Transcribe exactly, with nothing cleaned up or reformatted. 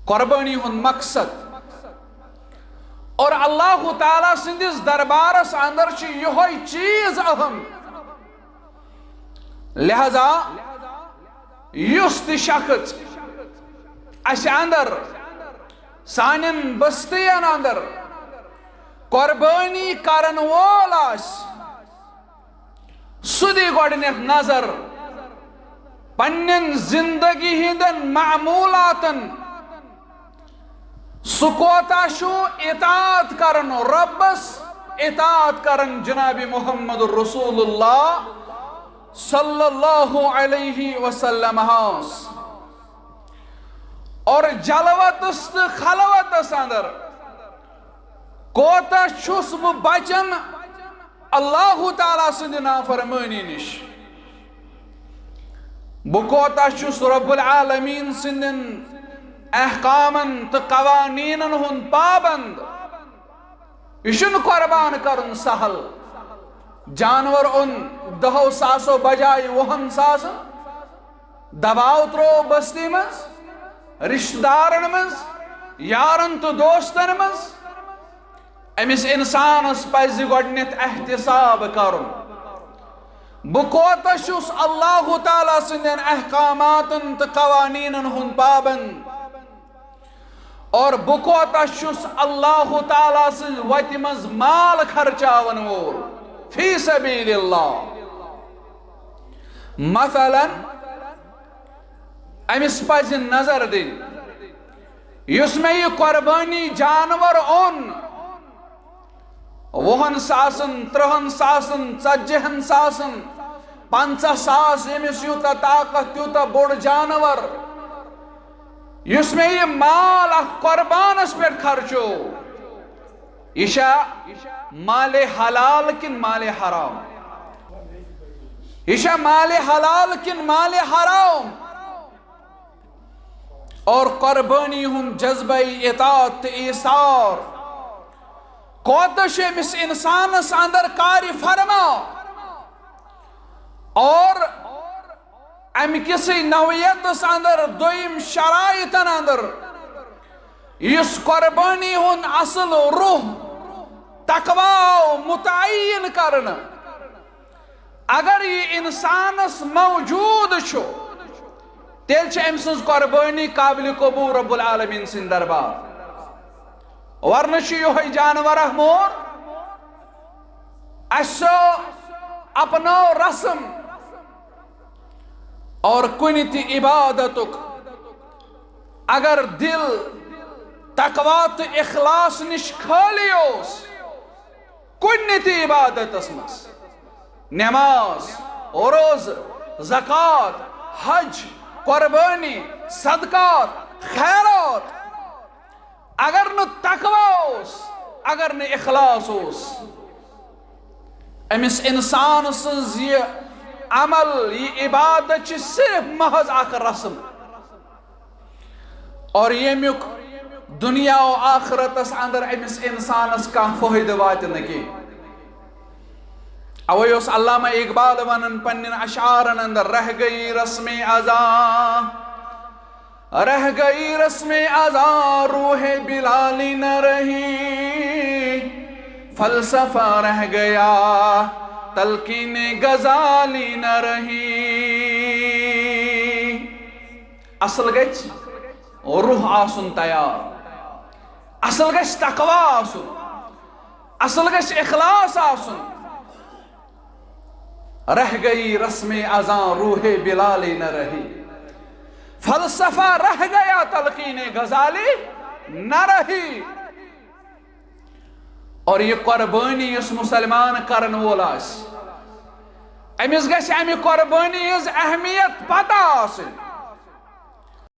قربانی ہُنٛد مقصد۔ اور اللہ تعالیٰ سٕنٛدِس دربارس اندر چھُ یِہوٚے چیٖز اہم۔ لہذا یُس تہِ شخص اسہِ اندر، سانٮ۪ن بستین اندر قربٲنی کرن وول آسہِ، سُہ دی گۄڈٕنیتھ نظر پننٮ۪ن زندگی ہٕنٛدٮ۪ن معموٗلاتن۔ سُہ کوتاہ چھُ اطاعت کران رۄبس، اطاعت کران جناب محمد رسول اللہ صلی اللہ علیہ وسلم ہس۔ اور جلوتس تہٕ خلوتس اندر کوتاہ چھُس بہٕ بچان اللہ تعالیٰ سٕنٛدِ نافرمٲنی نِش؟ بہٕ کوتاہ چھُس رب العالمین سٕنٛدٮ۪ن احکامن تہٕ قوانینن ہُنٛد پابند؟ یہِ چھُنہٕ قربان کرُن سہل۔ جانور اوٚن دہو ساسو بجایہِ وُہن ساسن، دباو تروو بستی منٛز، رشتہٕ دارن منٛز، یارن تہٕ دوستن منٛز۔ أمِس انسانس پزِ گۄڈٕنیتھ احتساب کرُن، بہٕ کوتاہ چھُس اللہ تعالیٰ سٕنٛدٮ۪ن احکاماتن تہٕ قوانینن ہُنٛد پابند، اور بہٕ کوتاہ چھُس اللہ تعالیٰ سٕنٛز وتہِ منٛز مال خرچاون وول فی سبیل اللہ۔ مثلاً، أمِس پزِ نظر دِنۍ، یُس مےٚ یہِ قربٲنی جانور اوٚن، وُہن ساسن، ترٕہن ساسن، ژتجی ہن ساسن، پنژاہ ساس، ییٚمِس یوٗتاہ طاقت تیوٗتاہ بوٚڑ جانور، یُس مےٚ یہِ مال اتھ قربانس پٮ۪ٹھ خرچو، یہِ چھا مالِ حلال کِنہٕ مالِ حرام؟ یہِ چھا مالِ حلال کِنہٕ مالِ حرام؟ اور قربٲنی ہُنٛد جذبہ اطاعت تہٕ ایثار کوتاہ چھُ أمِس انسانس اندر کارِ فرما؟ اور امہِ کِسٕے نوعیتس اندر، دوٚیِم شرائطن اندر، یُس قربٲنی ہُنٛد اصل روح تقوی آو متعین کرنہٕ، اگر یہِ انسانس موجود چھُ، تیٚلہِ چھِ أمۍ سٕنٛز قربٲنی قابلِ قبوٗل رب العالمین سٕنٛدِ دربار۔ ورنہٕ چھُ یِہوٚے جانور اکھ مور، اسہِ اپنٲو رسم، اور کُنہِ تہِ عبادتُک اگر دل تقوی تہٕ اخلاص نِش خٲلی اوس، کُنہِ تہِ عبادتس منٛز، نماز، روزٕ، زکوٰۃ، حج، قربٲنی، صدقات، خیرات، اگر نہٕ تقوی اوس، اگر نہٕ اخلاص اوس، أمِس انسان سٕنٛز یہِ عمل، یہِ عبادت چھِ صرف محض اکھ رسم۔ اور ییٚمیُک دُنیا و آخرتس اندر أمِس انسانس کانٛہہ فٲیدٕ واتہِ نہٕ کینٛہہ۔ اوے اوس علامہ اقبال ونان پننٮ۪ن اشعارن اندر، رہ گئی رسم ازاں، رہ گئی رسم ازاں، روح بلالی نہ رہی، فلسفہ رہ گیا، تلقین غزالی نہ رہی۔ اصل گژھِ روح آسُن تیار، اصل گژھِ تقوی آسُن، اصل گژھِ اخلاص آسُن۔ رہ گئی رسم ازاں، روح بلالی نہ رہی، فلسفہ رہ گیا، تلقین غزالی نہ رہی۔ اور یہِ قربٲنی یُس مسلمان کرن وول آسہِ، أمِس گژھِ اَمہِ قربٲنی ہٕنٛز اہمیت پتہ آسٕنۍ۔